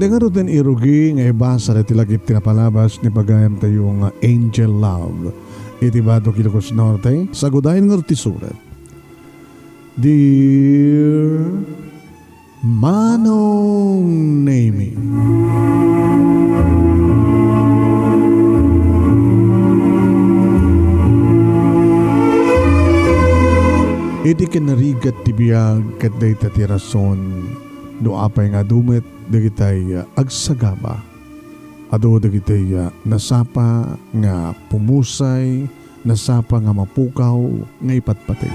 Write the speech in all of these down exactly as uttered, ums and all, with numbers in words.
Ngaruden, irugi nga ibasa daytoy lagip ti napalabas ni pagayamtayo nga Angel Love iti Batok, Ilocos Norte. Sagudayen ngarud ti surat. Dear Manong Nemi. Iti kinarigat ti biag, ket dayta ti rason no apay nga adu met dagitay, ah, agsagaba. Adu dagitay, ah, nasapa nga pumusay, nasapa nga mapukaw nga ipatpateg.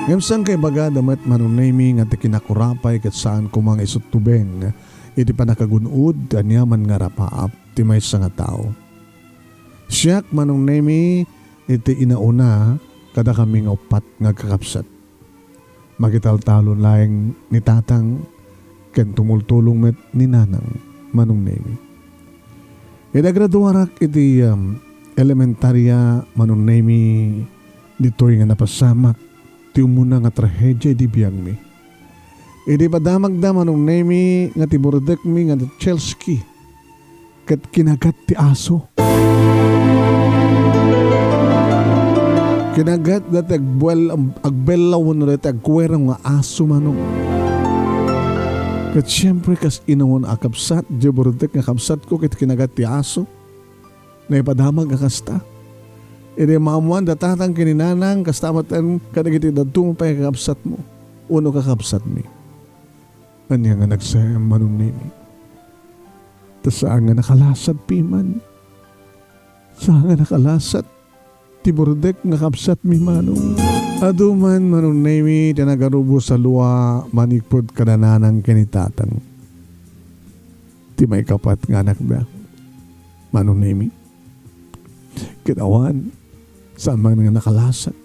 Ngem saan kaibaga da met, Manong Nemi, nga ti kinakurapay ket saan koma nga isut tubeng iti pannakagun-od ti aniaman nga rapaap ti maysa nga tao. Siak, Manong Nemi, iti inauna kadakami nga uppat nga agkakabsat. Makitaltalon laeng ni Tatang ken tumultulong met ni Nanang, Manong Nemi. Idi agraduarak iti, um, elementaria, Manong Nemi, ditoy nga napasamak ti umuna nga trahedia idi biagmi. Idi padamagda, Manong Nemi, nga ti burdekmi nga Chelsky ket kinagat ti aso. Kinagat dati agbuel-, agbella wenno dati agkuero nga aso, Manong. Ket siempre, kas inauna a kabsat, diay burdek nga kabsatko ket kinagat ti aso. Naipadamag a kasta. Idi maammoan da Tatang ken ni Nanang, kasta met kadagiti dadduma pay a kakabsatmo wenno kakabsatmi. Ania nga nagsayam, Manong Nemi? Ta saan nga nakalasat, piman. Saan nga nakalasat ti burdek nga kabsatmi, Manong. Adu man, Manong Nemi, ti nagarubos a lua manipud kada Nanang ken ni Tatang. Ti maikapat nga anakda, Manong Nemi. Ket awan, saan man nga nakalasat.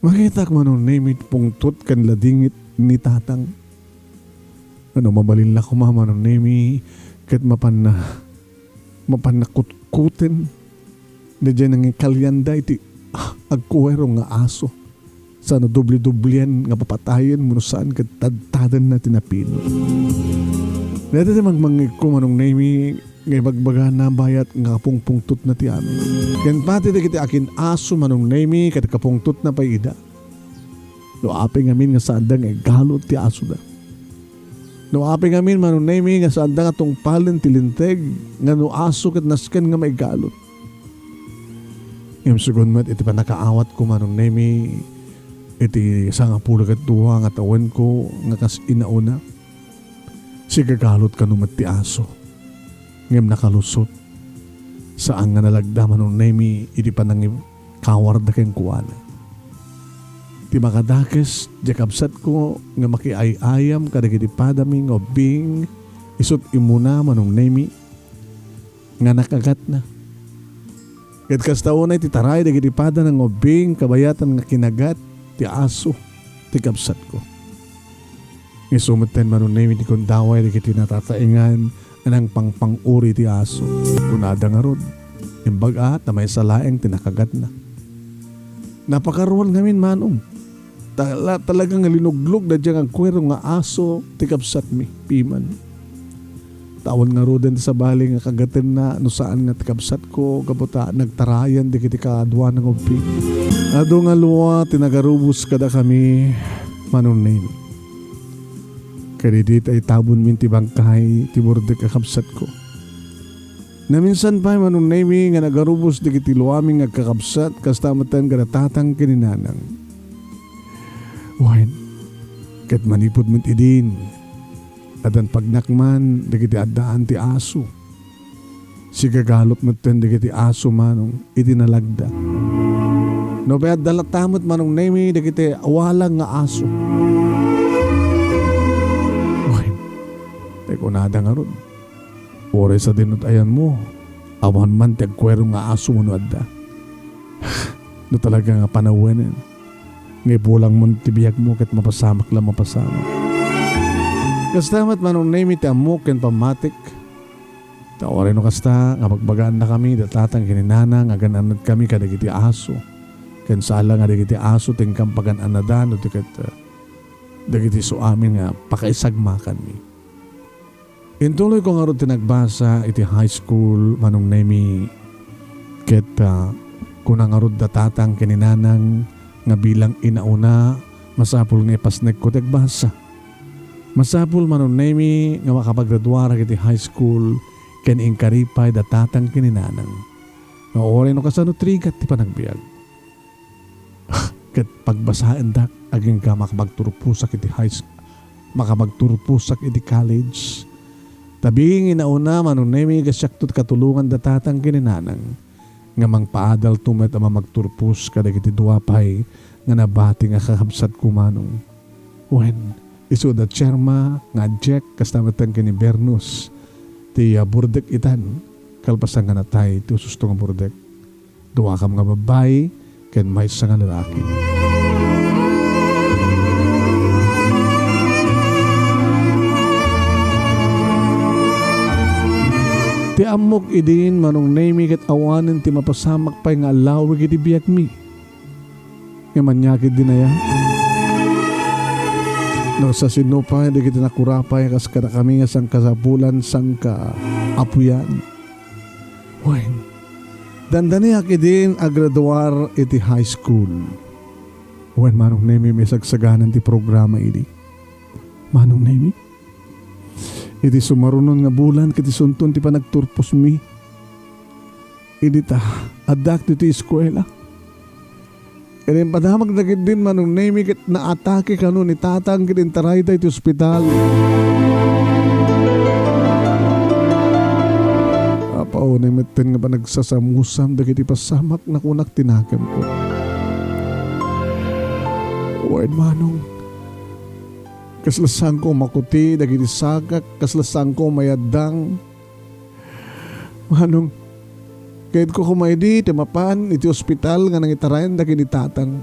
Makitak, Manong Nemi, ti pungtot ken ladingit ni Tatang. Ngano, mabalin la koma, Manong Nemi, ket mapanna, mapanna kutkuten daydiay nangikalianda iti, ah, agkuero nga aso. Saan a doble-doblean nga papatayen wenno saan ket tadtadenna ti napino. Dayta ti mangmangngegko, Manong Nemi, nga ibagbagana bayat nga kapungpungtotna ti amin. Ken pati dagiti akin-aso, Manong Nemi, ket kapungtotna pay ida. No apay ngamin nga saanda nga igalud ti asoda. No apay ngamin, Manong Nemi, nga saanda nga tungpalen ti linteg nga no aso ket nasken nga maigalud. Ngem sugon met iti pannakaawatko, Manong Nemi, iti sangapulo ket dua nga tawenko nga kas inauna, sigagalud kano met ti aso. Ngem nakalusot. Saan nga nalagda, Manong Nemi, iti panangikawarda kenkuana. Ti makadakes, diay kabsatko nga makiay-ayam kadagiti padami nga ubbing, isut' immuna, Manong Nemi, nga nakagatna. Ket kasta unay ti taray dagiti padana nga ubbing kabayatan nga kinagat ti aso ti kabsatko. Isu metten, Manong Nemi, ti gundaway dagiti natataengan a nangpangpang-uri ti aso. Kunada ngarud, imbag a ta maysa laeng ti nakagatna. Napakaruan ngamin, Manong. Ta-, la-, talaga nga linuglog daydiay nga agkuero nga aso ti kabsatmi, piman. Ta awan ngaruden ti sabali nga kagatenna no saan nga ti kabsatko gapu ta nagtarayan dagiti kaduana nga ubbing. Adu nga lua ti nagarubos kadakami, Manong Nemi. Kadidi ta itabonmin ti bangkay ti burdek a kabsatko. Naminsan pay, Manong Nemi, nga nagarubos dagiti luami nga agkakabsat, kasta metten kada tatang ken ni nanang. Wen, ket manipud met idin, addan pagnakman dagiti addaan ti aso. Sigagalot metten dagiti aso, Manong, iti nalagda. No pay adda latta met, Manong Nemi, dagiti awalang nga aso. Wen, tay kunada ngarud. Uray sadino ti ayanmo, awan man ti agkuero nga aso wenno adda. No talaga nga panawenen, nga ibulang man ti biagmo ket mapasamak la mapasamak. Kasta met, Manong Nemi, ti ammok ken pammatik. Ta uray no kasta nga bagbagaannakami da tatang ken ni nanang nga agan-annadkami kadagiti aso, ken saan la nga dagiti aso ti inkan pagan-annada no di ket, eh, dagiti isuamin nga pakaisagmakanmi. Intuloyko ngarud ti nagbasa iti high school, Manong Nemi, ket, ah, kuna ngarud da tatang ken ni nanang nga bilang inauna, masapul nga ipasnekko ti agbasa. Masapul, Manong Nemi, nga makapaggraduarak iti high school ken inkari pay da tatang ken ni nanang nga uray no kasano ti rigat ti panagbiag. Ket pagbasaendak agingga makapagturposak iti high s-, makapagturposak iti college. Ta bilang inauna, Manong Nemi, nga siakto ti katulongan da tatang ken ni nanang nga mangpaadalto met a mamagturpos kadagiti dua pay nga nabati nga kakabsatko, Manong. Wen, isu da Cherma nga Jack, kasta met ken ni Bernus, ti, ah, burdek itan, kalpasan nga natay ti ususto nga burdek. Duakam nga babbai ken maysa nga lalaki. Ti ammok idin, Manong Nemi, ket awanen ti mapasamak pay nga allawig iti biagmi. Nga maniak idin aya? No sasino pay dagiti nakurapay kas kadakami nga sangkasapulan, sangkaapuyan. Wen, dandaniak idin agraduar iti high school. Wen, Manong Nemi, masagsaganan ti programa idi. Manong Nemi, iti sumarunon nga bulan ket isunton ti panagturposmi. Idi ta, addak ditoy eskuela. Ket impadamagda ketdin, Manong Nemi, ket naatake kano ni tatang ket intarayda iti ospital. Apo, unay metten nga panagsasamusam dagiti pasamak, nakunak ti nakemko. Wen, Manong, kasla saanko makuti dagiti sagak, kasla saanko mayaddang. Manong, kayatko koma idi ti mapan iti ospital nga nangitarayan dagiti tatang.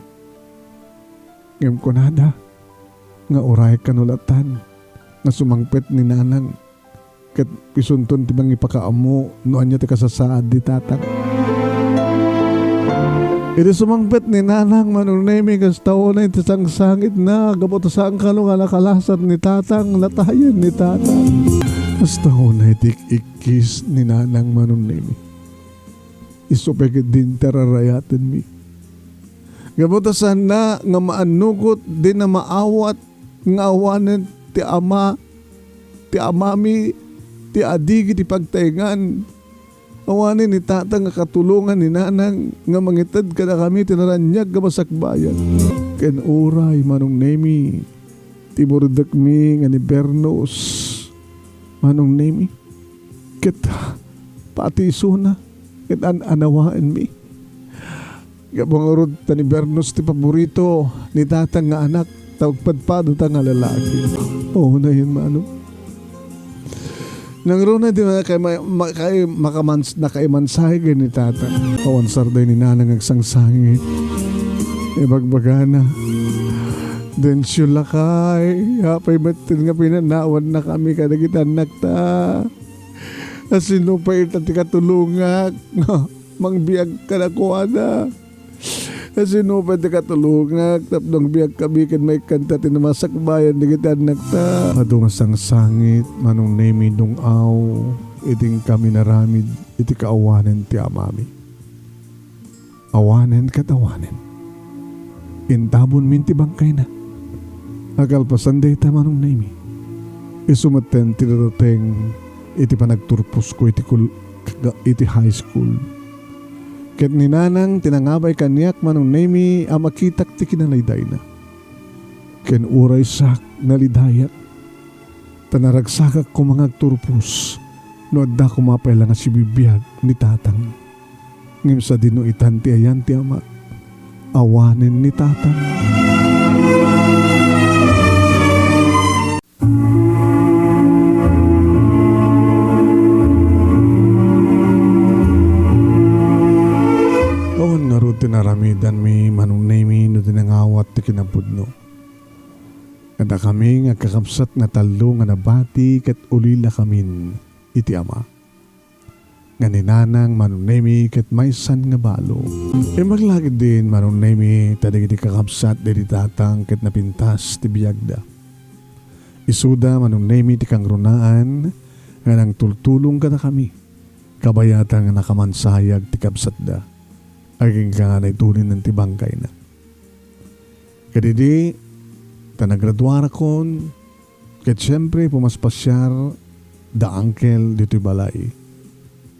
Ngem kunada nga uray kano latan nga sumangpet ni nanang ket isunton ti mangipakaammo no ania ti kasasaad ni tatang. Idi sumangpet ni nanang, Manong Nemi, kasta unay ti sangsangitna, gapu ta saan kano nga nakalasat ni tatang, natayen ni tatang. Kasta unay ti ik-ikkis ni nanang, Manong Nemi. Isu pay ketdin ti ararayatenmi. Gapu ta saanna nga maannukot, dina maawat nga awanen ti ama, ti amami, ti addigi ti pagtaengan. Awanen ni tatang nga katulongan ni nanang nga mangited kadakami ti naraniag nga masakbayan. Ken uray, Manong Nemi, ti burdekmi nga ni Bernos, Manong Nemi, ket pati isuna, ket an-anawaenmi. Gapu ngarud ta ni Bernos ti paborito ni tatang nga anak, ta agpadpadata nga lalaki. Oo, na yun, Manong. Nangruna di na kay ma-, ma-, kay makamans-, nakaimansay kay ni tatang. Awan sarday ni nanang agsangsangit. Ibagbagana, "Densyo lakay, apay metten nga pinanawan na kami kadagiti annakta? Asino pay ita ti katulongak? Mangbiag kadakuada." Sino pay ti katulongak tapno agbiagkami ken maikkanta ti namasakbayan dagiti annakta? Adu nga sangsangit, Manong Nemi, dung-aw iti inkami naramid iti kaawanen ti amami. Awanen ket awanen. Intabonmin ti bangkayna. Akalpasan dayta, Manong Nemi, isu metten ti nadateng iti panagturposko iti kul-, iti high school. Ket ni nanang ti nangabay kaniak, Manong Nemi, a makitak ti kinalaydayna. Ken uray siak, nalidayak, ta naragsakak koma nga agturpos no adda koma pay la nga sibibiag ni tatang. Ngem sadino itan ti ayan ti amak? Awanen ni tatang. Awan ngarud ti naramidanmi, Manong Nemi, no di nangawat ti kinapudno. Kadakami nga kakabsat nga tallo nga nabati ket ulilakamin iti ama. Nga ni nanang, Manong Nemi, ket maysan nga balo. Imbag la ketdin, Manong Nemi, ta dagiti kakabsat daydi tatang ket napintas ti biagda. Isuda, Manong Nemi, ti kangrunaan, nga nangtultulong kadakami, kabayatan nga nakamansayag ti kabsatda, agingga nga naitulinen ti bangkayna. Kadidi, ta nagraduarakon, ket siempre, pumaspasiar da Uncle ditoy balay.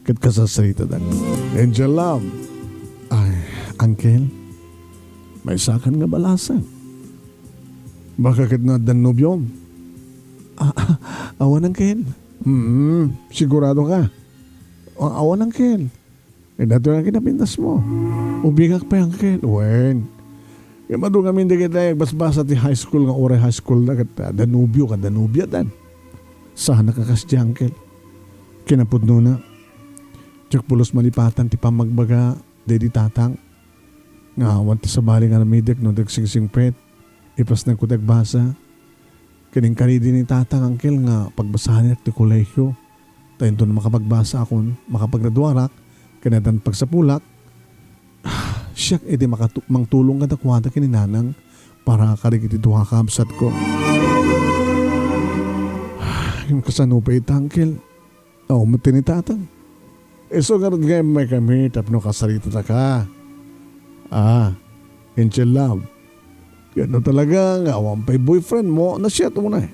Ket kasarsaritadak. Angel Love. Ay, Uncle, maysakan nga balasang. Baka ket no addan nobiom? Ah, ah, awan, Uncle. Hmm, sigurado ka? A-, awan, Uncle. Eh, datoy nga kinapintas mo. Ubingak pay, Uncle. Wen. Kay madu ngamin dagiti agbasbasa ti high school nga uray high school na ket, ah, danubio ka, danubia dan. Sana ka kas di, Uncle. Kinapudnona, diak pulos malipatan ti pammagbaga daydi tatang nga awan ti sabali nga aramidek no di agsingsingpet. Ipasnekko ti agbasa. Ket inkaridi ni tatang, Uncle, nga pagbasaenak ti kolehio. Ta inton makapagbasaakon, makapagraduarak, ken addan pagsapulak, siak iti makatu-, mangtulong kadakuada ken ni nanang para kadagiti dua a kabsatko. Ngem kasano pay ita, Uncle? Aw, met ni tatang. Isu ngarud nga immay kami tapno kasaritataka. Ah, Angel Love. Ket no talaga nga awan pay boyfriend mo, nasiat unay.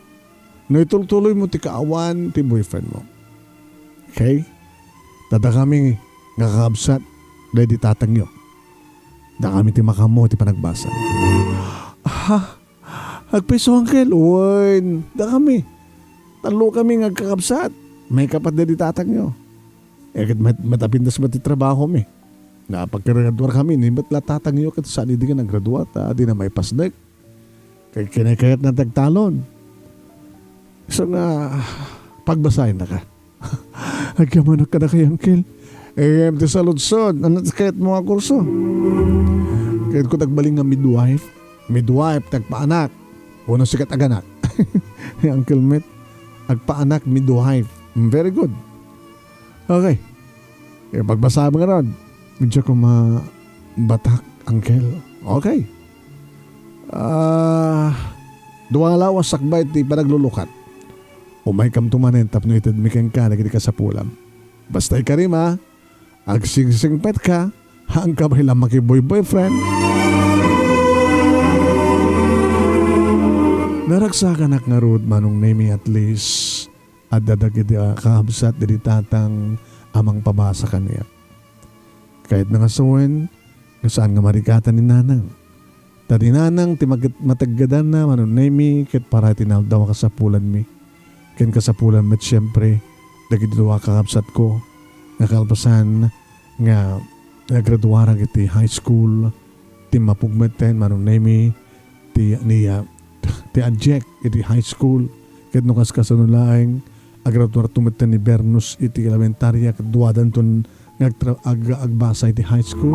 No itultuloy mo ti kaawan ti boyfriend mo. Okay? Ta dakami nga kakabsat daydi tatangyo. Dakami ti makaammo ti panagbasa. Ha? Agpayso, Uncle? Wen, dakami. Tallo kami nga agkakabsat. Maikapat daydi tatangyo. Eh, ket met-, matapintas met ti trabahomi. Napaggraduar kami, ni met la tatangyo ket saan idi nga naggraduar, ta di na maipasnek. Kay kinakayatna ti agtalon. So nga, pagbasaenaka. Agyamanak kadakay, Uncle. Eh, ti saludsod, ano ti kayatmo nga kurso? Kayatko ti agbalin nga midwife. Midwife, ti agpaanak. Wenno sika ti aganak. Ni Uncle Met, agpaanak, midwife. Mm, very good. Okay. Eh, pagbasa mo nga ron. Medyo kumabatak, Uncle. Okay. Ah, dua nga lawas sakbay ti panaglulukat. Umaykamto manen tapno itedmi kenka dagiti kasapulam. Basta ikarim, a, agsingsingpetka, haan ka pay la makiboy-boyfriend. Naragsakanak ngarud, Manong Nemy, at least, adda dagiti, ah, kakabsat daydi tatang a mangpabasa kaniak. Kayatna nga sawen, nga saan nga marigatan ni Nanang. Ta ni Nanang ti maget-, mateggedanna, Manong Nemy, ket para iti naldaw a kasapulanmi. Ken kasapulan met, siempre, dagiti dua a kakabsatko, nga kalpasan nga nagraduarak iti high school, timmapog metten, Manong Nemy, ti, ni, ah, ti Ajek iti high school, ket no kaskasano laeng, agraduarto metten ni Bernus iti elementaria, ket duadanton nga agtra-, ag-, agbasa iti high school.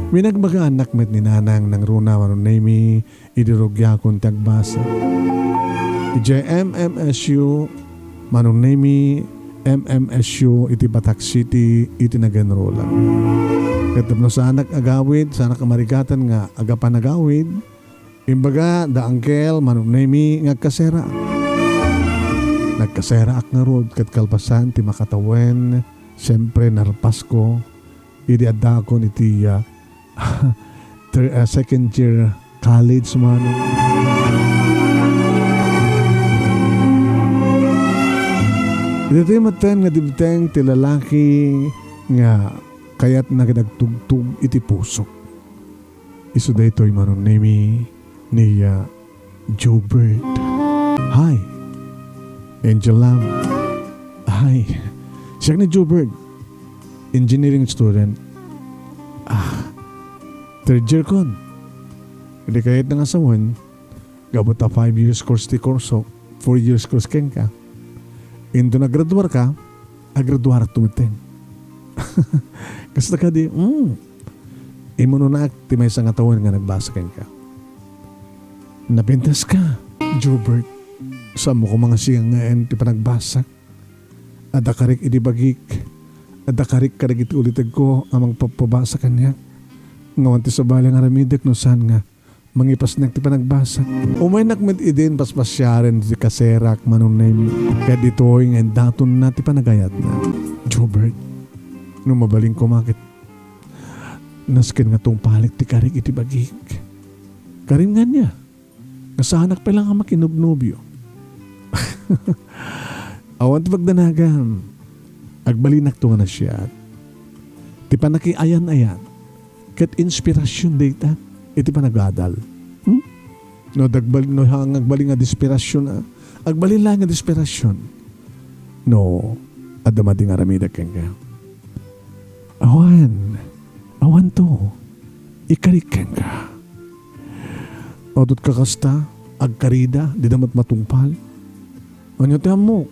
Binagbagaannak met ni Nanang nangruna, Manong Nemy, idi rugiakon ti agbasa. Idiay M M S U, Manong Nemy, M M S U iti Batac City iti nag-enrollak. Ket tapno saanak agawid, saanak a marigatan nga agapanagawid, imbaga da Uncle Manong Nemy nga agkaseraak. Nagkaseraak ngarud ket kalpasan ti makatawen, siempre, narpasko idi addaakon iti, ah, ter-, ah, second year college man. Ditoy metten nga dimteng ti lalaki nga kayatna ket agtugtog iti pusok. Isu daytoy, Manong Nemy, ni, ah, Jobert. Hi, Angel Love. Hi. Siak ni Jobert. Engineering student. Ah, third year kon. Idi kayatna nga sawen, gapu ta five years course ti kurso, four years course kenka. Inton naggraduarka, agraduarakto metten. Kasta kadi, mm. Immunonaak ti maysa nga tawen nga nagbasa kenka. Napintaska, Jobert. Saanmo koma nga siangaen ti panagbasak. Adda karik idi bagik. Adda karik kadagiti ulitegko a mangpabpabasa kaniak. Nga awan ti sabali nga aramidek no saan nga Mangipasnek ti panagbasa. Umaynak met idin paspasiaren ti kaserak, Manong Nemi. Ket ditoy nga indatonna ti panagayatna. Jobert, no mabalin koma ket nasken nga tungpalek ti karik iti bagik. Karin nga ania? Nga saanak pay la nga makinobnobio. Awan ti pagdanagam. Agbalinakto nga nasiat. Ti panakiayan-ayan ket inspirasyon dayta iti panagadal. Hmm? No, dagbal-, no, ha, nga agbalin nga desperasyon, ah, agbalin laeng nga desperasyon. No, adda madi nga aramidek kenka. Awan. Awanto. Ikarik kenka. Adut ka kasta, agkarida, dida met matungpal. Ania ti ammok?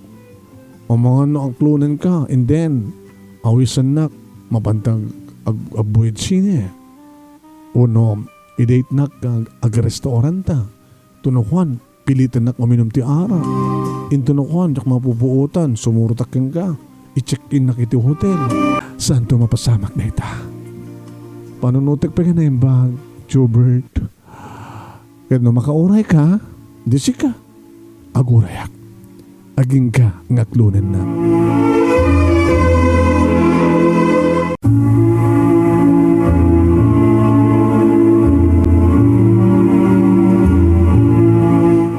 Amangan no aklonenka, and then, awisennak, mapanta ag-, ag-, agbuyed sine. Wenno, i-datennak ag-, agrestauranta. Wenno kuan, pilitennak uminum ti arak. Intono kuan, diak mapupuotan, sumurotak kenka. I-check-innak iti hotel. Saanto mapasamak dayta? Panunotek pay nga naimbag, Jobert. Ket no makaurayka, di sika, agurayak. Agingga nga aklonenna.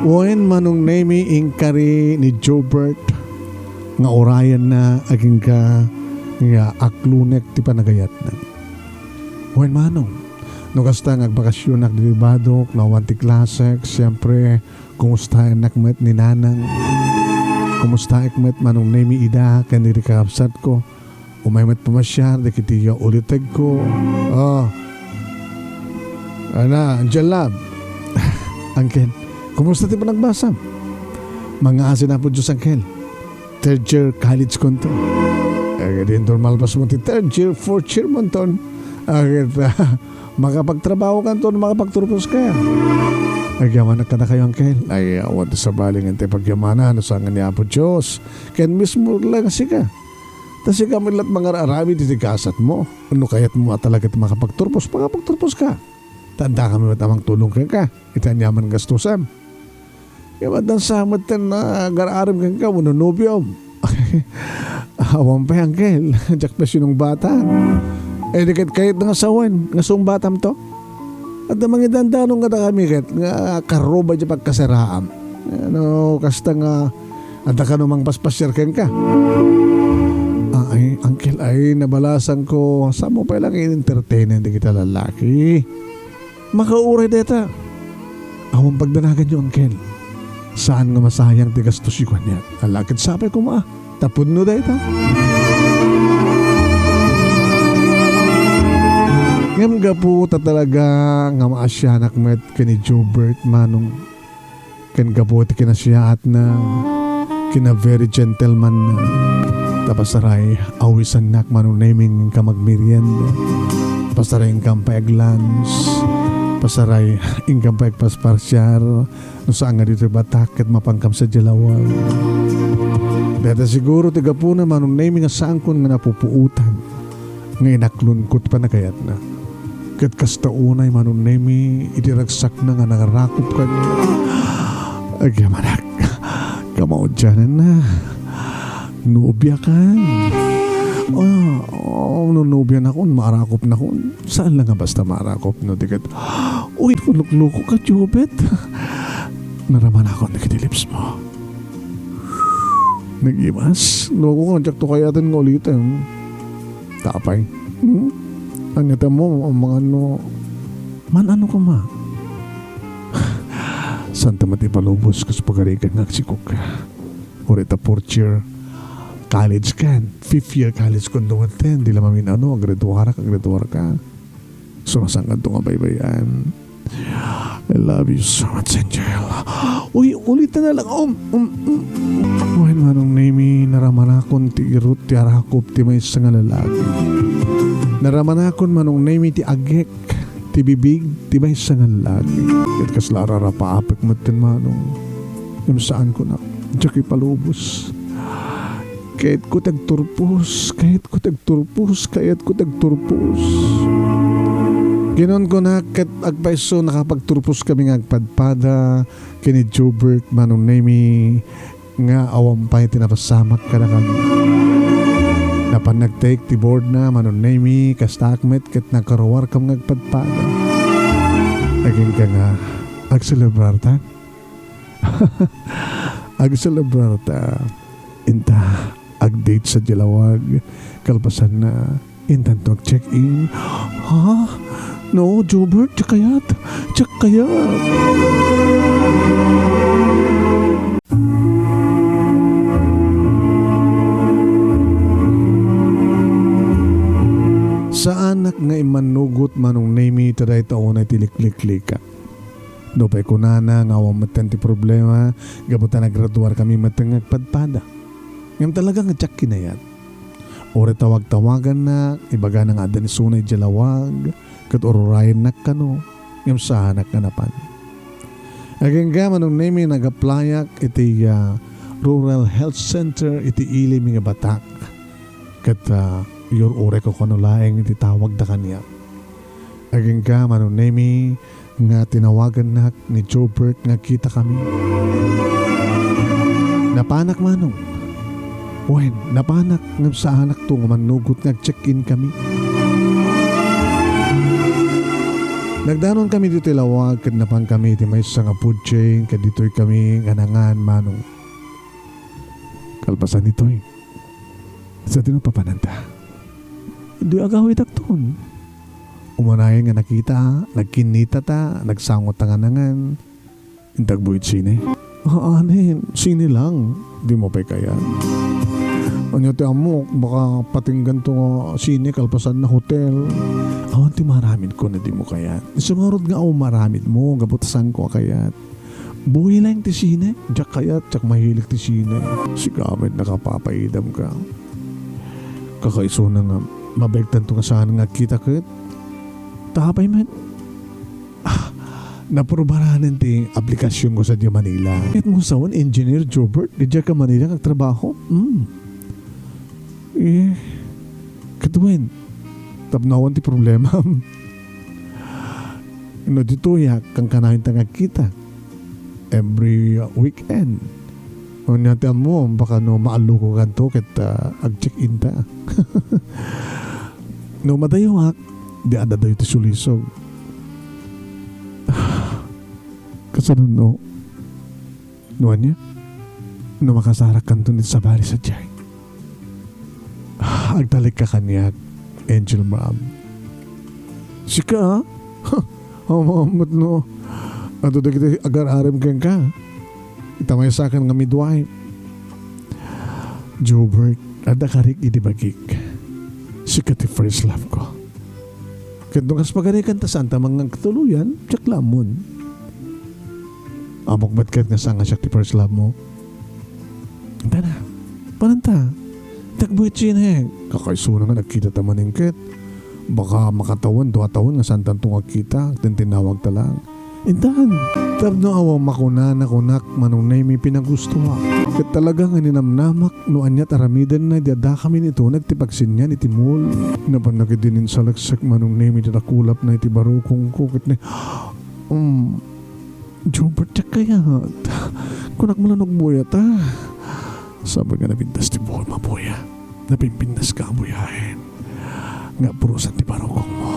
Wen, Manong Nemi, inkari ni Jobert nga urayenna agingga nga aklonek ti panagayatna. Wen, Manong, no kasta nga agbakasyonak ditoy badok, no awan ti klasek, siempre, kumustaennak met ni Nanang. Kumustaek met, Manong Nemi, ida ken dagiti kakabsatko. Umay met pamasiar dagiti ulitegko. Oh. Ana, Angel Love. Angkel, kumusta ti panagbasam? Mangngaasin Apo Dios, Angkel. Third year college kunto. Eh, di normal pas mo ti third year, fourth year mo ton. Agit, makapagtrabaho ka ton, makapagturpos ka. Agyamanak kadakayo, Angkel. Ay, awan ti sabali nga ti pagyamanan, no saan nga ni Apo Dios. Ken mismo lang sika. Ta sika met la't mangar-aramid iti gasat mo. No kayat mo talaga ti makapagturpos, makapagturpos ka. Ta adda kami met a mangtulong kenka iti aniaman gastusem. Ngem addan sa met ti agar-arem kenka wenno nobiom. Awan pay, Angkel. Diak pay sinungbatan. Eh, di ket kayat nga sawen nga sungbatamto. Adda mangidandano nga dakami ket nga karruba diay pagkasaraam. Ano, kasta nga adda kano mangpaspasiar kenka. Ay, Angkel, ay, nabalasanko. Saan mo pay lang in-entertainen dagiti lalaki? Makauray dayta. Awan pagdanaganyo, Angkel. Saan nga masayang ti gastos yo kaniak. Ala ket sapay koma. Ta pudno dayta. Ngem gapu ta talaga nga maasianak met ken ni Jobert, Manong, ken gapu iti kinasiaatna, kina very gentleman na. Ta pasaray, awisannak, Manong Neming, inka magmerienda. Pasaray, inka pay aglunch. Pasaray, inka pay agpaspasiar. No saan nga ditoy batak ket mapankam sadiay lawag. Dayta siguro ti gapuna, Manong Nemi, nga saankon nga napupuotan nga inaklonko ti panagayatna. Ket kasta unay, Manong Nemi, iti ragsakna nga nangarakop kaniak. Agyamanak, kamaudiananna. Nobiakan. Ah, oh, no nobianakon, maarakopnakon. Saan la nga basta maarakop, no? Di ket, uy, luklukok ka, Jobet. Naramanakon dagiti lips mo. Nagimas. Loko ka, diakto kayaten nga ulitem. Tapay. Hmm? Ania ta mo, mangano, man-ano koma. Saanta met ipalubos kas pagarigan nga agsikog. Uray ta fourth year college ken, fifth year college kunto met ken, di la mamin-ano, aggraduarak, aggraduarka. Sumasangadto nga baybay-an. I love you so much, Angel. Uy, ulitan na lang. Um, um, um. Wen, Manong Nemi, naramanakon ti irut ti arakop ti maysa nga lalaki. Naramanakon, Manong Nemi, ti agek ti bibig ti maysa nga lalaki. Ket kasla ararapaapek metten, Manong. Ngem saankon a, diak ipalubos. Kayatko ti agturpos, kayatko ti agturpos, kayatko ti agturpos. Kinunkunak ket agpayso nakapagturpos kami nga agpadpada ken ni Jobert, Manong Nemy, nga awan pay ti napasamak kadakami. Napan nagtake ti board na, Manong Nemy, kastaak met ket nagkaruarkam nga agpadpada. Agingga nga, agselebrarta? Agselebrarta. Inta, agdate sa diay lawag. Kalpasanna, intanto ag-check-in. Ha? No, Jobert, diak kayat. Diak kayat. Saanak nga immanugot, Manong Nemy, ta dayta unay ti likliklikak. Nupay kunana nga awan metten ti problema, gapu ta nagraduarkami metten nga agpadpada. Ngem talaga nga diak kinayat. Uray tawag-tawagannak, ibagana nga adda ni Suna idiay lawag, ket ururayennak kano, ngem saanak nga napan. Agingga, Manong Nemy, nag-applyak iti, ah, Rural Health Center iti ili mi nga batak. Ket, ah, ur-urayko kano laeng iti tawagda kaniak. Agingga, Manong Nemy, nga tinawagannak ni Jobert nga kitakami. Napanak, Manong. Wen, napanak ngem saanakto nga mannugot nga ag-check-in kami. Nagdanon kami ditoy lawag ket napan kami iti maysa nga food chain ket ditoy kami nga nangan, Manong. Kalpasan ditoy, sa dino papananta? Di agawidakton. Umanayon nga nakita, nagkinnita ta, nagsango ta nga nangan. Inta agbuy iti sine. Haan, sine lang. Dimo pay kayat. Ania ti ammok, baka patingganto nga sine kalpasanna hotel. Awan ti maaramidko no dimo kayat. Isu ngarud nga awan maaramidmo, gapu ta saanko a kayat. Buhi laeng ti sine, diak kayat, diak mahilig ti sine. Sika met nakapapaidamka. Kakaisuna nga, mabaigtanto nga saan nga agkita ket. Ta apay met? Ah, naprubaranen ti aplikasionko sadiay Manila. Ket mo sawen, Engineer Jobert, diay ka Manila nga agtrabaho? Hmm. Eh, ket wen, tapno awan ti problemam. No ditoyak, kankanayon ta nga agkita every weekend. Ania ti ammo, baka no maallukokanto ket, ah, ag-check-in ta. No madayoak, di adda dayo ti sulisog. Kasano no? No ania? No makasarakkanto iti sabali sadiay. Agtalekka kaniak, Angel Ma'am. Sika, a? Ha, ammom met no. Adu dagiti agar-arem kenka. Ita maysakan nga midwife. Jobert, adda karik idi bagik. Sika ti first love ko. Ket no kas pagarikan ta saan ta mangngeg tuloyan, diak la ammon. Ammok met ket nga saan nga siak ti first love mo. Tara, pananta. Dagbuit sine. Kakaisuna nga nagkita ta manen ket. Baka makatawen, dua tawen nga saan tanto nga agkita, tintinawag ta lang. Intan, tapno awan makunana kunak, Manong Nemy, pinagustoak. Ket talaga nga ninamnamak no aniat aramidenna idi addakamin ito nagtipagsinyan iti mall. Napannak idi ninsaleksek, Manong Nemy, ti dakulapna iti barukongko ket ni, um, Jobert, diak kayat. Kunak man la no agbuya ta. Sabay nga napintas ti buhod, mabuya. Napimpintas ka a buyaen. Nga purosan ti barukongmo.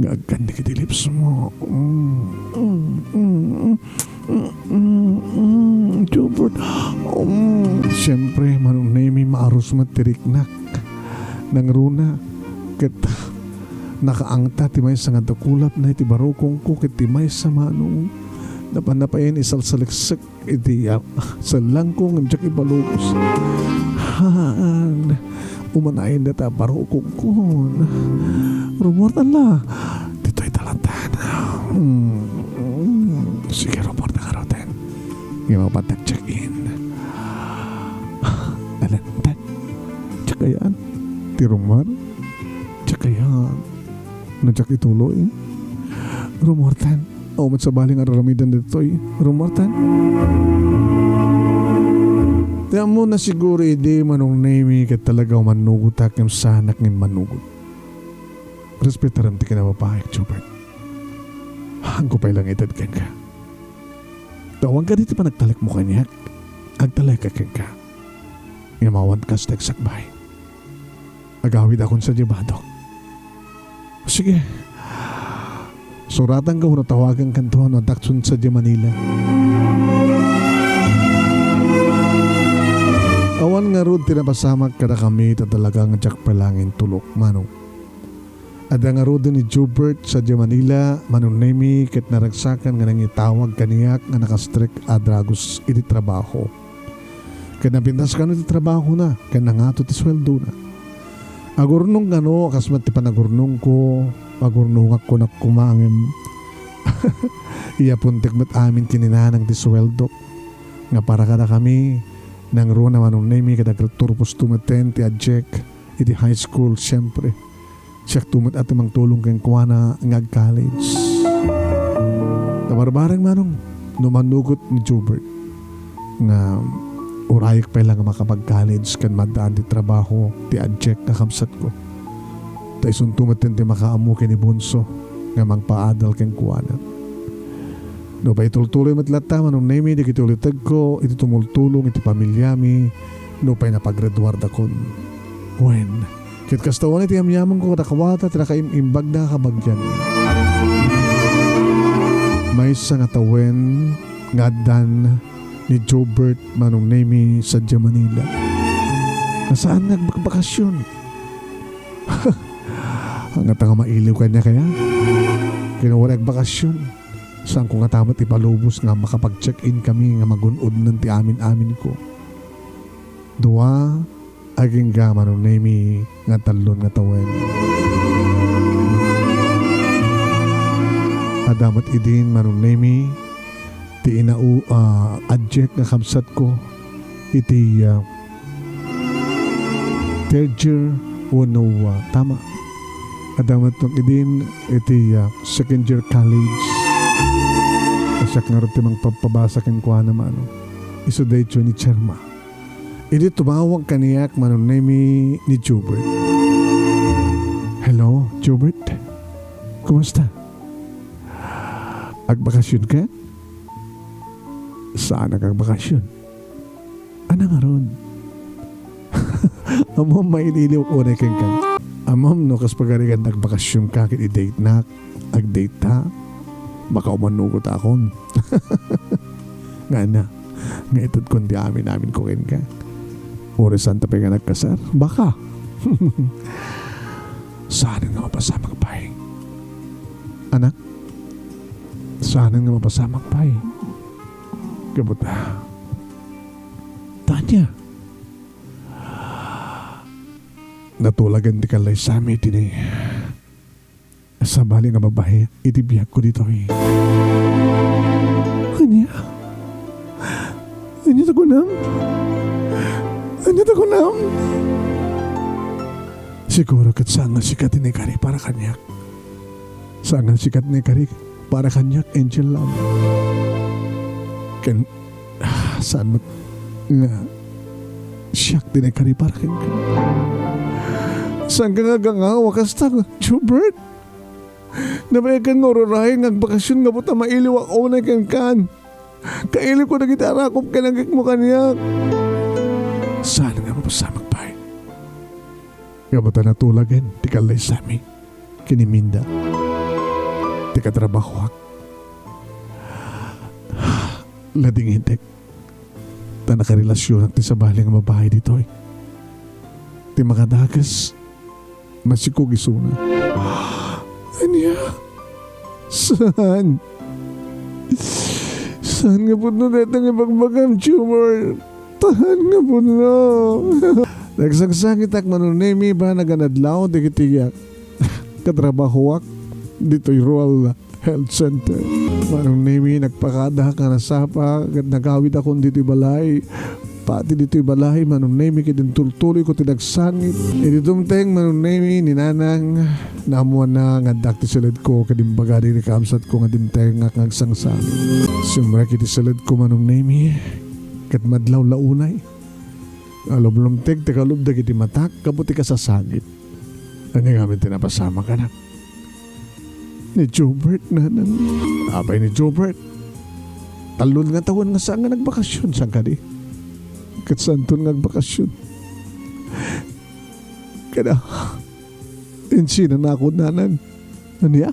Nga agkandik iti lipsmo. Mm, mm, mm, mm, mm, mm, Jobert. Mm. Siempre, Manong Nemy, maarus met ti riknak. Nangruna. Ket nakaangta ti maysa nga dakulapna iti barukongko ket ti maysa, Manong, napan-napayen isalsaleksek iti, ah, sellangko ngem diak ipalubos. Haan, umanayen dayta a barukongkon. Rummuartan la. Ditoy talatan. Hmm, hmm. Sige, rummuarta ngaruden. Ngem awan pay check-in. Alantan. Diak kayat. Ti rummuar. Diak kayat. No diak ituloy. Rummuartan. Awan met sabali nga ar-aramiden ditoy. Rummuartan. Ti ammona siguro idi, Manong Nemy, ket talaga mannugotak ngem saanak nga immanugot. Respetarem ti kinababaik, Jobert. Haanko pay la nga ited kenka. Ta awan kadi ti panagtalekmo kaniak, agtalek kenka. Ngem awan kas ti agsakbay. Agawidakon sadiay badok. Sige. Suratanka wenno tawagankanto no addakon sadiay Manila. Awan ngarud ti napasamak kadakami ta talaga nga diak pay la nga intulok, Manong. Adda ngaruden ni Jobert sadiay Manila, Manong Nemy, ket naragsakan nga nangitawag kaniak nga nakastrek a dragos iti trabaho. Ket napintas kano ti trabahona, ket nangato ti sueldona. Agurnong kano, kas met ti panagurnongko, agurnongak kunak koma ngem iyapontek met amin ken ni Nanang ti sueldok. Nga para kadakami, nangruna, Manong Nemy, ket agturposto metten ti adiak iti high school, siempre. Siakto met a ti mangtulong kenkuana nga ag-college. Nabarbareng, Manong, no manugot ni Jobert nga urayek pay la nga makapag-college ken maaddaan ti trabaho ti adiak nga kabsatko. Ta isunto metten ti makaammo ken ni Bonso nga mangpaadal kenkuana. Nupay tultuloy met latta, Manong Nemy, dagiti ulitegko iti tumultulong iti pamiliami, nupay napagraduardakon. Wen, ket kasta unay ti yamyamengko kadakuada ti nakaim-imbag nga kabagianmi. Maysa nga tawen nga addan ni Jobert, Manong Nemy, sadiay Manila. Nga saan nga agbakbakasyon. Ngata nga mailiw kaniak aya? Ken no uray agbakasyon, saanko ngata met ipalubos nga makapag-check-in kami nga magun-odnen ti amin-aminko. Dua, agingga, Manong Nemy, nga tallon nga tawen. Adda met idin, Manong Nemy, ti inau-, ah, adiak nga kabsatko iti, ah, third year wenno, ah, tama. Adda met idin iti, ah, second year college. Siak ngarud ti mangpabpabasa kenkuana, Manong. Isu daytoy ni Cherma. Idi tumawag kaniak, Manong Nemy, ni Jobert. "Hello, Jobert. Kumusta? Agbakasyon ka?" "Saanak agbakasyon. Ania ngarud?" "Ammom, mailiwak unay kenka. Ammom no kas pagarigan agbakasyon ka ket i-date nak, ag-date ta. Baka umanugot akon." "Nga ania, nga itedkon ti amin-aminko kenka. Uray saanta pay nga nagkasar. Baka." "Saanen nga mapasamak pay. Anak, saanen nga mapasamak pay. Kabuta, Tanya, natulagan ti kallaysami iti ni sabali nga babai iti biagko ditoy." "Ania? Ania ta kunam? Ania ta kunam?" "Siguro ket saan nga sika ti naikari para kaniak. Saan nga sika ti naikari para kaniak, Angel Love. Ken, ah, saan met nga siak ti naikari para kenka. Saanka nga agangawa kasta, Jobert. Nabayagan nga ururayen nga agbakasyon nga buta mailiwak unay kenkan. Kailiwko dagiti arakop ken agikmo kaniak. Saan nga mapasamak pay. Nga buta natulagan ti kallaysami ken ni Minda, ti katrabahoak. Ladingitek ta nakarelasionak ti sabali nga babai ditoy. Ti makadakes, masikog isuna." "Ania? Saan? Saan nga pudno dayta nga ibagbagam, Jobert? Saan nga pudno?" Nagsangsangitak, Manong Nemy, banag a nadlaw dagiti katrabahoak ditoy Rural Health Center. Manong Nemy, nagpakadak nga nasapa ket nagawidakon ditoy balay. Pati ditoy balay, Manong Nemy, ket intultuloyko ti nagsangit. Idi dumteng, Manong Nemy, ni Nanang, naammoanna nga addak ti siledko ket imbaga dagiti kabsatko nga dimtengak nga agsangsangit. Simrek iti siledko, Manong Nemy, ket madlaw la unay. Alumlumtek ti kalub dagiti matak gapu ti kasasangit. Ania ngamin ti napasamak, anak? ni Jobert, nanang. Apay ni Jobert? Tallo nga tawen nga saan nga nagbakasyon, saan kadi? Ket saanton nga agbakasyon? Kada, insinanakon, nanang. Ania?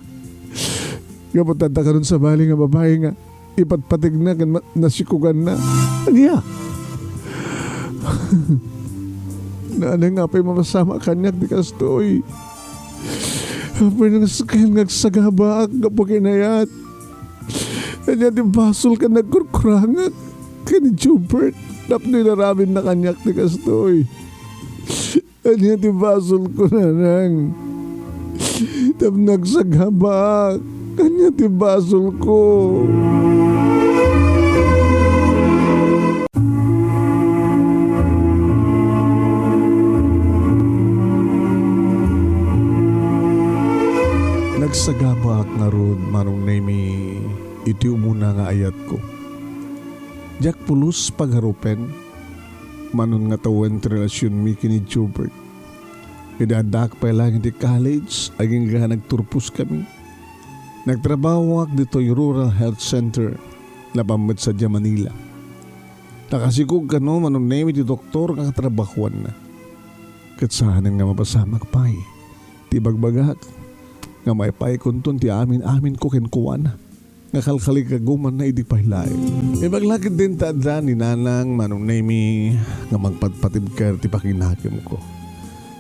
Gapu ta adda kanon sabali nga babai nga ipatpategna ken ma-, nasikuganna. Ania? Nanang, apay mapasamak kaniak ti kastoy? Apay nga sakit nga agsagabaak gapu ken ayat? Ania ti basol ken nagkurkurangak ken ni Jobert tapno inaramidna kaniak ti kastoy? Ania ti basolko, nanang? Tapno agsagabaak. Ania ti basolko? Nagsagabaak ngarud, Manong Nemy, iti umuna nga ayatko. Diak pulos pagarupen, manon nga tawen ti relasionmi ken ni Jobert. Idi addaak pay laeng iti college, agingga nagturposkami. Nagtrabahoak ditoy Rural Health Center, napan met sadiay Manila. Nakasikog kano, Manong Nemy, ti doktor nga katrabahoanna. Ket saanen nga mapasamak pay ti ibagbagak nga maipaykonton ti amin-aminko kenkuana nga kalkalikagumanna idi pay laeng. Imbag la ketdin ta adda ni Nanang, Manong Nemy, nga mangpatpatibker ti pakinakemko.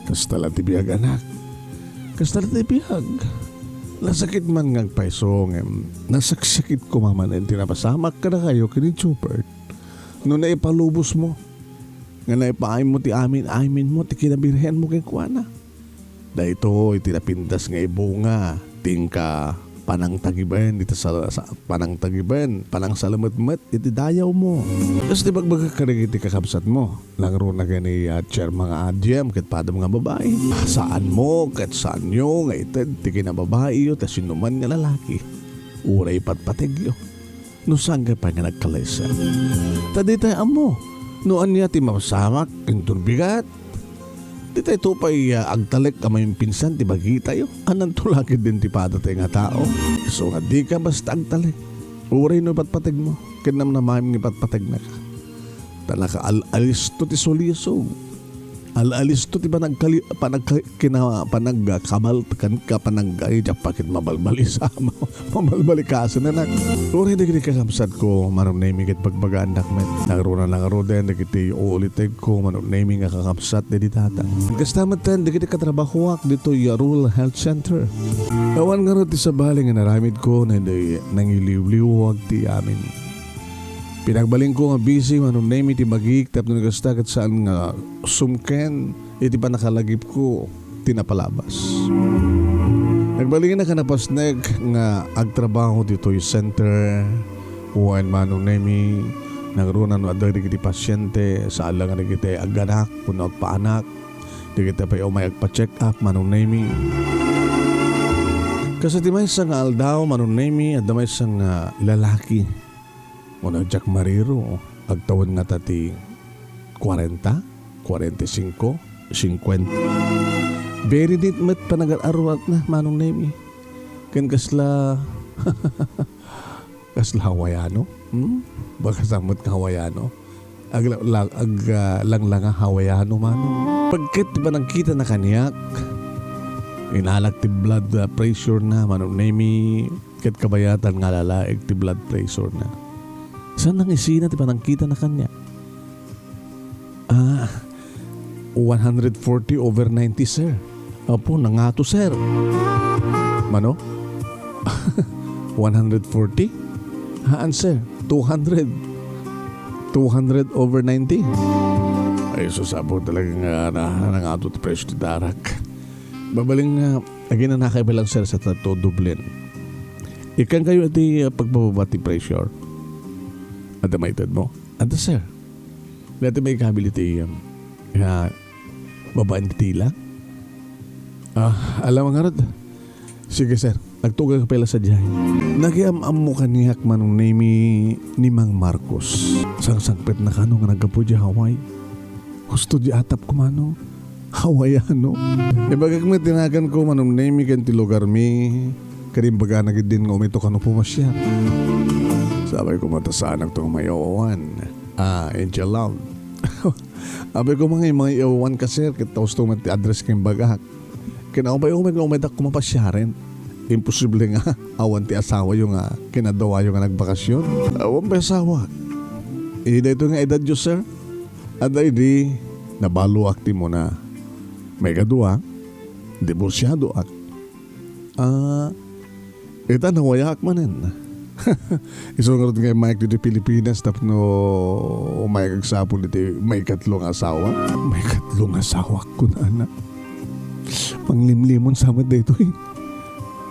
Kasta la ti biag, anak. Kasta la ti biag. Nasakit man nga agpayso, ngem nasaksakit koma manen ti napasamak kadakayo ken ni Jobert. No naipalubosmo, nga naipaaymo ti amin-aminmo ti kinabirhenmo kenkuana. Daytoy ti napintas nga ibunga ti inka panangtagiben iti sal-, sa-, panangtagiben, panangsalemetmet iti dayawmo. Kas ti ibagbagak kadagiti kakabsatmo, nangruna ken ni, ah, Chairman nga Adjem ket padam nga babai. Saanmo ket saanyo nga ited ti kinababaiyo ti sinuman nga lalaki. Uray patpategyo. No saan nga pay nga nagkalesa. Ta ditay ammo no ania ti mapasamak inton bigat. Ditayto pay, ah, agtalek a maminsan ti bagitayo. Ananto la ketdin ti padatay nga tao. Isu nga dika basta agtalek. Uray no ipatpategmo, ket namnamaem nga ipatpategnaka. Ta nakaal-alisto ti sulisog. Al-alisto ti panagkali-, panagka-, kina-, panagkabal-, kan-, ka-, panag-, ay, diak pa ket mabalbalisa, mabalbalikasen, anak. Uray dagiti kakabsatko, Manong Nemy, ket bagbagaandak met. Nangruna, nangruden dagiti ulitegko, Manong Nemy, nga kakabsat daydi tatang. Kasta metten dagiti katrabahoak ditoy Rural Health Center. Awan ngarud ti sabali nga naramidko, nangiliwliwag ti amin. Pinagbalinko nga busy, Manong Nemy, ti bagik tapno kasta ket saan nga sumken iti pannakalagipko ti napalabas. Nagbalinnak a napasnek nga agtrabaho ditoy center wen, Manong Nemy, nangruna no adda dagiti pasiente, saan la nga dagiti agganak wenno agpaanak, dagiti pay umay agpa-check up, Manong Nemy. Kas iti maysa nga aldaw, Manong Nemy, adda maysa nga lalaki. Kuna diak mariro, agtawen ngata ti kuarenta, kuarenta y singko, singkuenta. Very neat met panagar-aruatna, Manong Nemy. Ken kasla, kasla Hawaiano? Hmm? Baka samot nga Hawaiano? Agla-, la-, ag-, ah, langlanga Hawaiano, Manong. Pagket ti panagkitana kaniak, inalak ti blood, ah, pressure na, Manong Nemy. Ket kabayatan nga lalaeg ti blood pressure na. Saan nangisina ti panagkitana kaniak? Ah, one hundred forty over ninety, sir. Apo, nangato, sir. Mano? One hundred forty? Haan, sir. Two hundred. Two hundred over ninety. Ay, sus, apo, talaga nga na, nangato ti presyo ti darak. Babaling nga, aginanakay pa lang, sir, sa tato, dublen. Ikkan kayo iti, uh, pagpababa ti pressure. Adda maitedmo? Adda, sir. Dati may kabil iti, um, nga babaen ti tila. Ah, alam nga rod. Sige, sir. Agtugayo pay la sadiay. Nakiam-ammo kaniak, Manong Nemy, ni Mang Marcos. Sangsangpetna kano nga naggapu di Hawaii. Husto di atap ko, Manong. Hawaiano. Ibagak met ti naganko, Manong Nemy, ken ti lugarmi, Ket imbagana ketdin nga umay to kano pumasiar. Sapay koma ta saanakto nga maiaw-awan. Ah, Angel Love. Apay koma nga maiaw-awan ka, sir, ket ta usto met ti address nga imbagak. Ket naumay-umay nga umaydak koma pasiaren. Imposible nga awan ti asawayo nga kinadduayo nga nagbakasyon. Awan pay asawak. Iti daytoy nga edadyo, sir. Adda idi, nabaluak ti immuna. Maikadua, diborsiadoak. Ah, ita, nawayaak manen. Isu ngarud nga immayak ditoy Pilipinas tapno umayak agsapul iti maikatlo nga asawa. Maikatlo nga asawa, kunana. Manglimlimon sa met daytoy.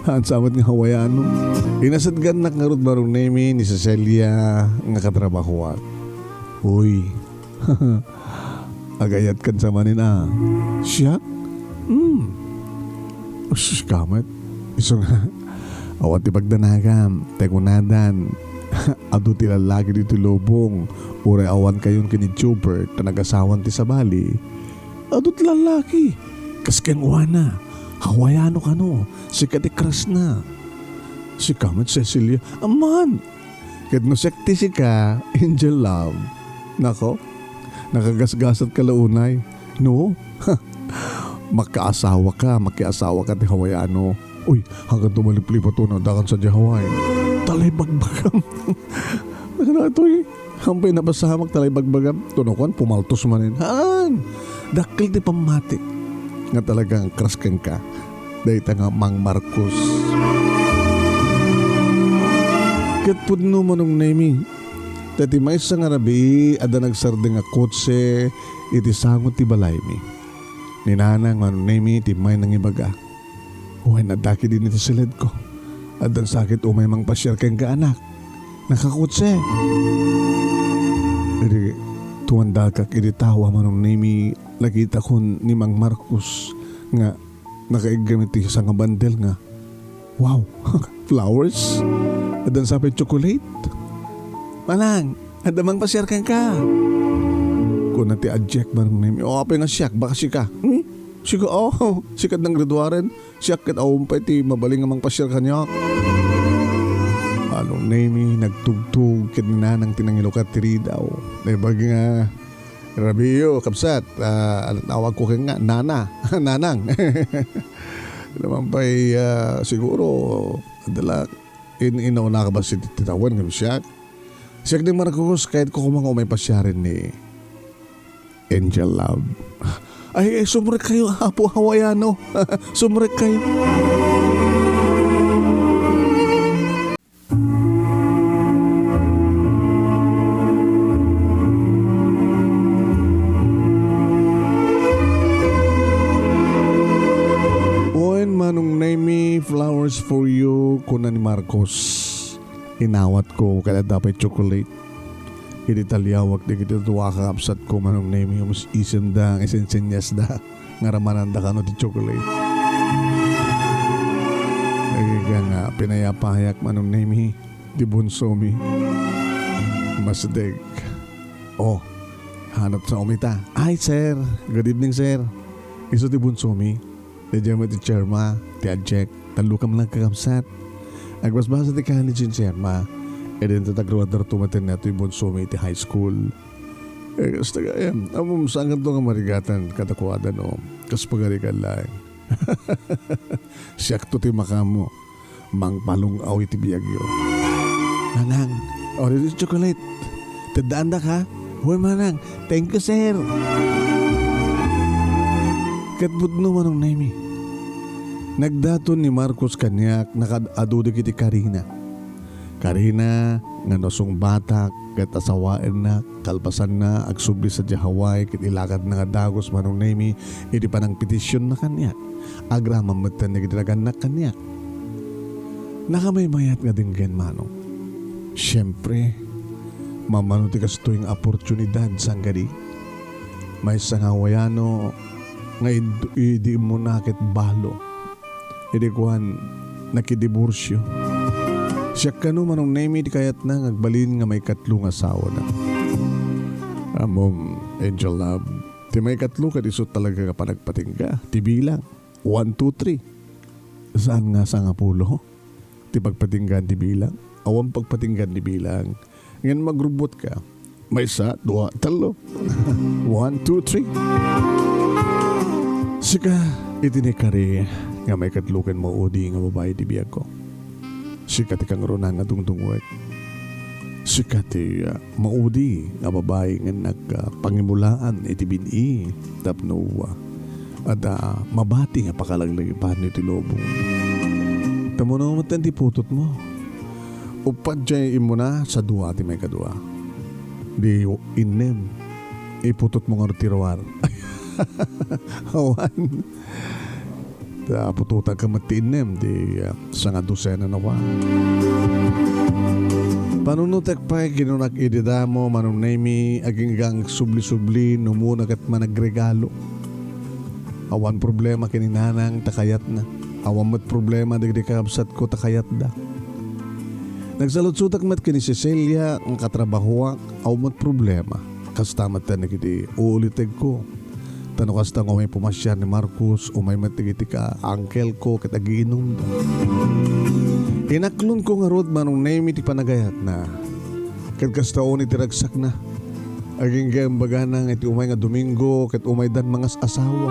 Haan sa met nga Hawaiano. Inasidegnak ngarud, Manong Nemy, ni Cecilia nga katrabahoak. Uy. Agayatkan sa manen a. Siak? Hmm. Usus ka met. Isu nga, awan ti pagdanagam, ti kunadan. Adu ti lallaki ditoy lubong. Uray awan kayon ken ni Jobert ta nagasawan ti sabali. Adu ti lallaki. Kas kenkuana. Hawaiano kano. Sika ti crush na. Sika met, Cecilia. Aman! Ket no siak ti sika, Angel Love. Nako, nakagasgasatka la unay. No? Makaasawaka, makiasawaka ti Hawaiano. Uy, haganto maliplipato, no, addakan sadiay Hawaii. Talay bagbagam. Nakana itoy. Hampay napasamak, talay bagbagam. Tunokan, pumaltos manen. Haan! Dakkel ti pammatik nga talagang crush kenka. Dayta nga Mang Marcos. Ket pudno, Manong Nemy, ta ti maysa nga rabii, adda nagsardeng a kotse iti sango ti balaymi. Ni Nanang, Manong Nemy, ti immay nangibaga. Wen, adda ketdi iti siledko. Addan sa ket umay mangpasiar kenka, anak. Nakakotse. Idi tumandalkak iti tawa, Manong Nemy, nakitakon ni Mang Marcos nga nakaiggam iti sangabandel nga, wow, flowers? Addan sa pay chocolate? Manang, adda mangpasiar kenka. Kuna ti adiak, Manong Nemy. O, apay nga siak, baka sika. Hmm? Sika, o, sika addan graduaren. Siak ket awan pay ti mabalin nga mangpasiar kaniak. Manong Nemy, nagtugtog ket ni Nanang ti nangilukat ti ridaw. Naibaga nga, "Rabiiyo, kabsat, ah, tawagko kenka nga Nana, Nanang." Naman pay, ah, siguro, adala, in-, inauna ka ba si ti tawen ngem siak? Siak ni Marcos, kayatko koma nga umay pasiaren ni Angel Love. Ay, ay, sumrek kayo, Apo Hawaiano. Sumrek kayo. Wen, Manong Nemy, flowers for you, kuna ni Marcos. Inawatko, ket adda pay chocolate. Idi taliawak dagiti dua a kakabsatko, Manong Nemy, umus-isemda, isensenyasda nga ramananda kano ti chocolate. Ket nga pinayapayak, Manong Nemy, ti bunsomi. Masdek. O, hanat sa umita. Ay, sir. Good evening, sir. Isu ti bunsomi. Daydiay met ti chairma, ti adiak, tallo ka man kakabsat. Agbasbasa ti college ni chairma. Idinto ti agruadarto met ni atoy bunsomi iti high school. Eh, kasta gayam, ammom, saankanto nga marigatan kadakuada no kas pagarigan laeng. Siakto ti makaammo. Mangpalung-aw iti biagyo. Manang, order ti chocolate. Teddaandak, ha? Wen, Manang. Thank you, sir. Ket pudno, Manong Nemy. Nagdaton ni Marcos kaniak, nakaad-adu dagiti karina. Karina nga nasungbatak ket asawaennak, kalpasanna, agsubli sadiay Hawaii ket ilakadna nga dagus, Manong Nemy, iti panangpetisionna kaniak. Agraman metten dagiti nagannak kaniak. Nakamaymayat nga denggen, Manong. Siempre, mammano ti kastoy nga oportunidad, saan kadi? Maysa nga Hawaiano nga id-, idi immuna ket balo. Idi kuan, nakidiborsio. Siak kano, Manong Nemy, ti kayatna nga agbalin nga maikatlo nga asawada. Ammom, Angel Love, ti maikatlo ket isu talaga nga panagpatingga ti bilang. One, two, three. Saan nga sangapulo? ti pagpatinggaan ti bilang. Awan pagpatinggaan ti bilang. Ngem magrubbutka. Maysa, dua, tallo. One, two, three. Sika iti naikari nga maikatlo ken maudi nga babai ti biagko. Sika ti kangruna nga dungdungngoek. Sika ti, ah, maudi nga babai nga nagpangimulaan iti bin-i tapno, ah, adda mabati nga pakalaglagipan iti lubong. Tamuna met ti putotmo. Uppat jay immuna, sa dua ti maikadua. Di innem. Iputotmo ngarud ti ruar. Awan. Ta putotanka met ti innem, di, ah, sanga dosena na wa. Panunotek pay, kinunak idi damo, Manong Nemi, aginggang subli-subli, no umuna ket managregalo. Awan problema ken ni Nanang ta kayatna. Awan met problema dagiti kakabsatko ta kayatda. Nagsaludsodak met ken ni Cecilia nga katrabahoak, awan met problema. Kasta met dagiti ulitegko. Ta no kasta nga umay pumasiar ni Marcos, umay met dagiti ka-uncleko ket agiinumda. Inaklonko ngarud, Manong Nemi, ti panagayatna. Ket kasta unay ti ragsakna. Agingga imbagana nga iti umay nga Domingo ket umaydan mangas-asawa.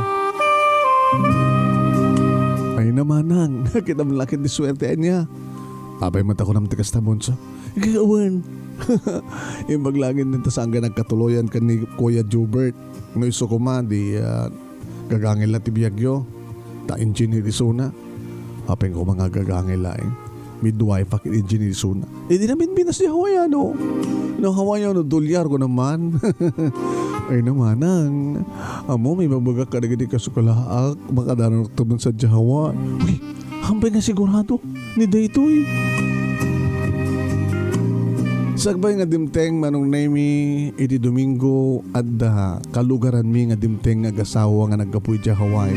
Ay na, Manang, ket amlakit ti suerte ania. Apay met a kunam ti kasta, Bunso? Gawen. Imbag laeng dita saan nga nagkatuloyan ken ni Kuya Jubert. No isu koma, di, ah, gagangilla ti biagyo. Ta engineer isuna. Apay nga koma nga gagangil laeng. Midwife a ket engineer isuna. Idi naminminas ti Hawaiano. No Hawaiano, dolyar ko naman. Ay na, Manang. Ammo, may babagak kadagiti kasukalaak. Makadanak taman sa Jawa. Uy, hampay nga sigurado. Ni daytoy. Sakbay nga dimteng, Manong Nemi, iti Domingo, adda kalugaranmi nga dimteng nga agasawa nga naggapu idiay Hawaii.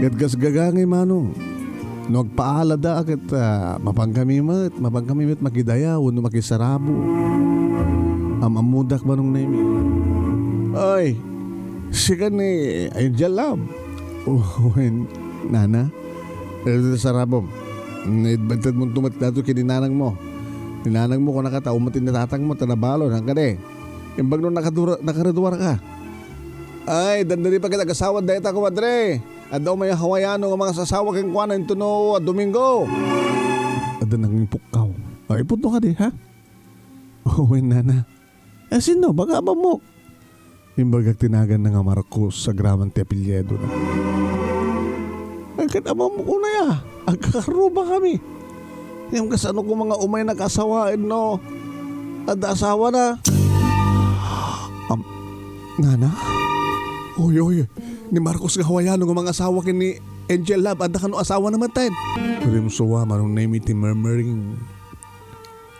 Ket kas gagangay, Manong, no agpaalada ket, ah, mapankami met, mapankami met makidayaw wenno makisarabo. Am-ammodak, Manong Nemi. Ay, sika ni Angel Love. Wen, Nana. Iti sarabom. Naibagtad mo tumat dato ken ni nanang mo. Ni nanang mo, kunaka ta, umat ni tatang mo, ta nabalo, nang kadi. Imbag no nakadura-, nakareduar ka. Ay, dandani pa kita agasawa, dayta, kumadre. Adda umay a Hawaiano nga mangas-asawa kenkuana intono a Domingo. Adda nangipukkaw. Ay, ipudno ka di, ha? Wen, Nana. Eh, sino? Baka abamok. Imbagak ti naganna nga Marcos, agraman ti apelyidona. Ay, ket ammo kunaya, agkakarrubakami. Ngem kasano koma nga umay nakasawaen no adda asawana? Am, Nana? Uy, uy, ni Marcos nga Hawaiano nga mangasawa ken ni Angel Love, adda kano asawana metten? Rimsua, Manong Nemi, ti murmuring.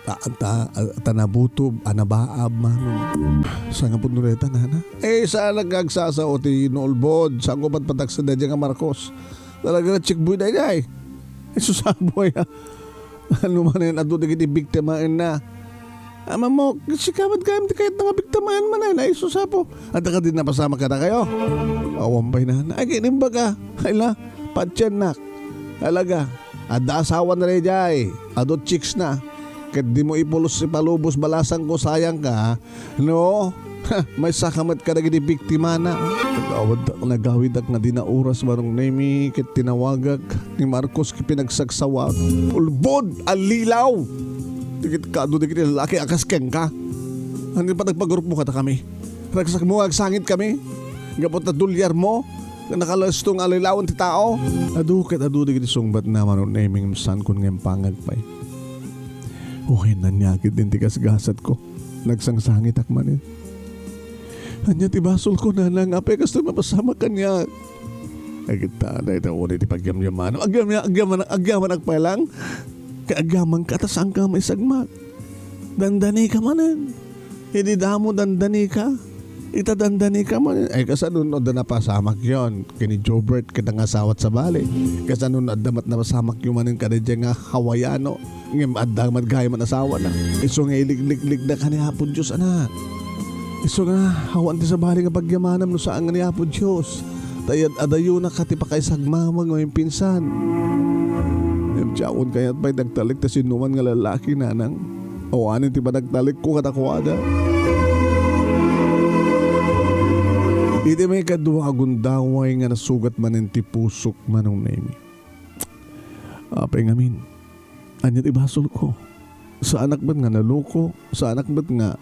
Ta, ta, ta nabutob a nabaab, Manong. Sangapon no dayta, Nana? Eh, saan nga agsasao ti naulbod? Saan ko patpataksa daydiay nga Marcos? Talaga nga chikboy daydiay. Eh, susaboy, ah. Ano manen, adu dagiti biktimaenna. Ammo, sika met gayam ti kayatna nga biktimaen manen. Ay, susapo. Adda kadi napasamak kadakayo? Awan pay, Nana. Ay, kinimbaga. Ay la, patiennak. Talaga. Adda asawana daydiay. Adu chicks na. Ket dimo ipulos ipalubos balasangko, sayangka, ha? No? Maysaka met kadagiti biktimana. Nagawiddak, nagawidak nga dina oras, Manong Nemi, ket tinawagak ni Marcos ket pinagsagsawaak. Ulbod a lilaw! Dagiti kaadu dagiti lalaki a kas kenka. Ania pay nagpagrupmo kadakami? Ragsakmo nga agsangitkami? Gapu ta dolyarmo? Nakalastong a lilawen ti tao? Adu ket adu dagiti sungbatna, Manong Nemi, ngem saankon nga impangag pay. Uy, naniakit din ti gasgasatko. Nagsangsangitak manen. Ania ti basolko, Nana, nga apay kastoy mapasamak kaniak? Ay, kita, dayta uri ti pagyamyamanam. Agyamya-, agyaman-, agyamanak pay lang. Kay agyamanka ta saanka maisagmak. Dandanika manen. Idi damo dandanika. Ita dandanika manen. Ay, kasano no adda napasamakyon ken ni Jobert ket nangasawat sabali? Kasano no adda met napasamakyo manen kadaydiay nga Hawaiano? Ngem adda met gayam a asawana. Isu nga iligligligda ken ni Apo Dios, anak. Isu nga, awan ti sabali nga pagyamanam no saan nga ni Apo Dios. Ta iyad-adayonaka ti pakaisagmamang nga impinsan. Ngem Diakon kayat pay ti agtalek ti sinuman nga lalaki, nanang. Awanen ti panagtalekko kadakuada. Iti maikadua a gundaway nga nasugat manen ti pusok, Manong Nemi. Apay ngamin, ania ti basolko? Saanak met nga naloko, saanak met nga,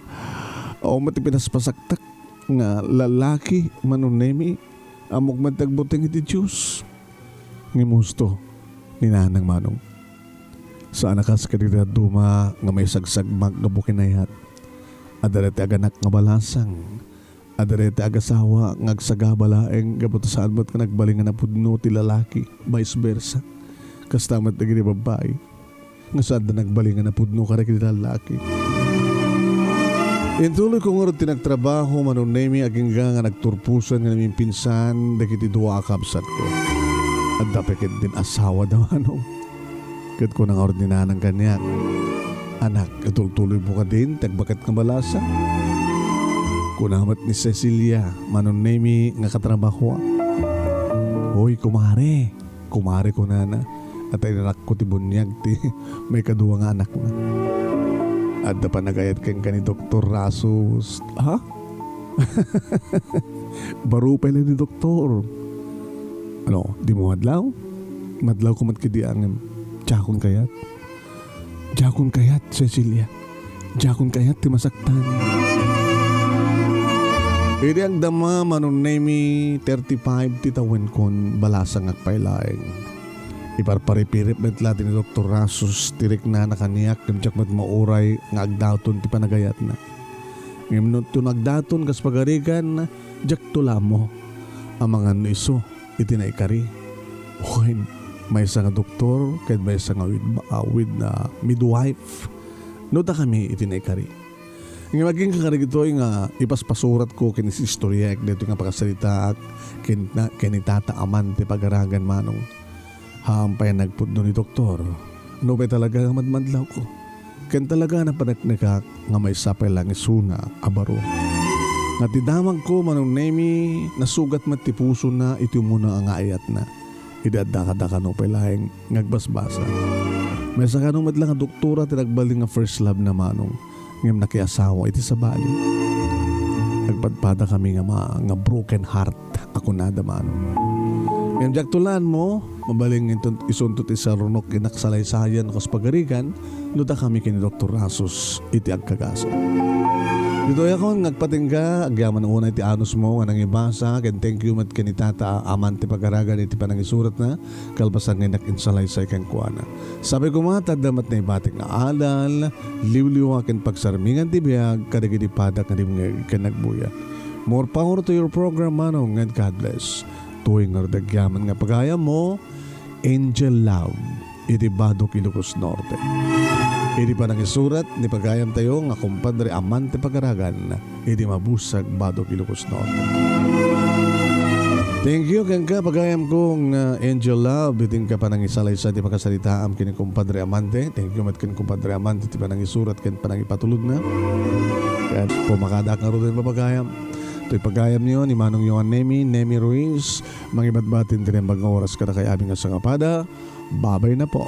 awan met ti pinaspasaktak nga lalaki, Manong Nemi, ammok met ti agbuteng iti Dios. Ngem husto ni nanang, Manong. Saan a kas kadagiti dadduma nga maisagsagmak gapu ken ayat. Adda dayta aganak nga balasang. Adda dayta agasawa nga agsagaba laeng gapu ta saan met nga nagbalin nga napudno ti lalaki, vice versa. Kasta met dagiti babbai nga saanda nagbalin nga napudno kadagiti lalaki. Intuloyko ngarud ti nagtrabaho, Manong Nemi, agingga nga nagturposan nga namimpinsan dagiti dua a kabsatko. Adda pay ketdin asawada, Manong. Ket kuna ngarud ni nanang kaniak, "Anak, itultuloymo kadin ti agbaket nga balasang?" Kuna met ni Cecilia, Manong Nemi, nga katrabahoak, "Hoy, kumare, kumare," kunana, "ta inanakko ti buniag ti maikadua nga anakna." "Adda panagayat kenka ni Doktor Rasus." "Ha?" "Baro pay laeng ni Doktor." "Ano, dimo madlaw?" "Madlawko met ketdi ngem diakon kayat. Diakon kayat, Cecilia. Diakon kayat ti masaktan." Idi agdama, Manong Nemi, thirty-five ti tawenkon, balasangak pay laeng. Iparparipirip met la ti ni Doktor Rasus ti riknana kaniak, ngem diak met mauray nga agdaton ti panagayatna. Ngem no, no agdaton kas pagarigan, diakto la ammo amangan no isu iti naikari. Wen, maysa nga doktor ken maysa nga wid-, ah, wid-, ah, midwife no dakami iti naikari. Ngem agingga kadagitoy nga ipaspasuratko ken isistoriaek daytoy nga pakasaritaak ken na-, ken ni Tata Aman ti Pagaragan, Manong. Haan pay a nagpudno ni doktor. Nupay talaga nga madmadlawko. Ken talaga a napaneknekak nga maysa pay laeng isuna a baro. Nga ti damagko, Manong Nemi, nasugat met ti pusona iti umuna nga ayatna. Idi adda kadakano pay laeng nga agbasbasa. Maysa kano met la nga doktora ti nagbalin nga first love na, Manong. Ngem nakiasawa iti sabali. Nagpadpadakami nga ma-, nga broken heart a kunada, Manong. Ngem diakto la ammo, mabalin nga inton-, isunto ti sarunok nga inaksalaysayan kas pagarigan, no dakami ken ni Doktor Rasus iti agkagasat. Ditoy akon nga agpatingga, agyaman unay ti anusmo nga nangibasa, ken thank you met ken ni Tata Aman ti Pagaragan iti panangisuratna, kalpasan nga innak insalaysay kenkuana. Sapay koma ta adda met naibatik nga adal, liwliwa ken pagsarmingan ti biag kadagiti padak nga dimngeg ken nagbuya. More power to your program, Manong, and God bless. Tuoy ngarud agyaman nga pagayammo, Angel Love, iti Badoc, Ilocos Norte. Iti panangisurat ni pagayamtayo nga kumpadre Amante Pagaragan, iti Mabusag, Badoc, Ilocos Norte. Thank you kenka, pagayamko nga Angel Love, iti inka panangisalaysay ti pakasaritaam ken ni Kumpadre Amante. Thank you met ken Kumpadre Amante ti panangisurat ken panangipatulodna. Ket pumakadak ngaruden, pagayam. Toy pagayamyo ni Manong Johan Nemi, Nemi Ruiz, mangibatbati ti naimbag nga oras kadakay amin nga sangapada. Babay na po.